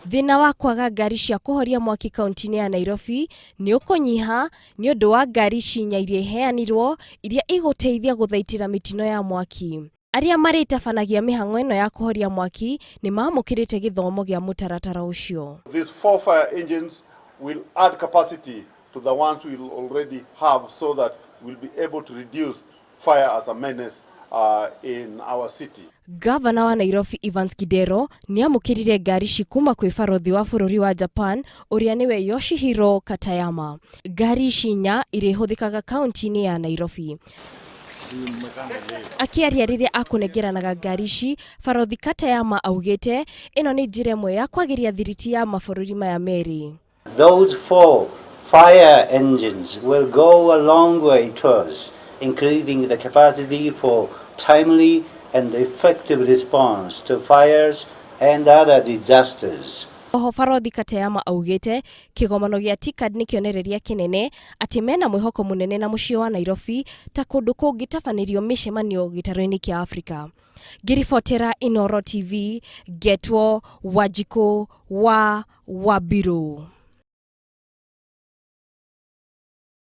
Thĩna wa kwaga ngari cia kũhoria mwaki kaunti-inĩ ya Nairobi nĩ ũkũnyiha nĩ ũndũ wa ngari ici inya iria iheanirwo iria igũteithia gũthaitĩra mĩtino ya mwaki. Arĩa marĩtabanagia mĩhang'o ĩno ya kũhoria mwaki nĩ mamũkĩrĩte gĩthomo gĩa mũtaratara ũcio. These four fire engines will add capacity to the ones we already have so that we'll be able to reduce fire as a menace in our city. Ngavana wa Nairobi Evans Kidero nĩ amũkĩrire ngari ici kuma kwĩ barothi wa bũrũri wa Japan ũrĩa nĩwe Yoshihiro Katayama. Ngari ici inya irĩhũthĩkaga kaunti-inĩ ya Nairobi. Akĩaria rĩrĩa akũnengeranaga ngari ici, Barothi Katayama augĩte ĩno nĩ njĩra ĩmwe ya kwagĩria thiriti ya mabũrũri maya merĩ. Those four fire engines will go a long way towards increasing the capacity for timely and effective response to fires and other disasters. Oho Barothi Katayama augĩte kĩgomano gĩa TICAD nĩ kĩonereria kĩnene atĩ mena mwĩhoko mũnene na mũciĩ wa Nairobi ta kũndũ kũngĩtabanĩrio mĩcemanio gĩtarũ-inĩ kĩa Afrika. Ngĩribotera Inooro TV, ngetwo Wanjikũ wa Wambirũ.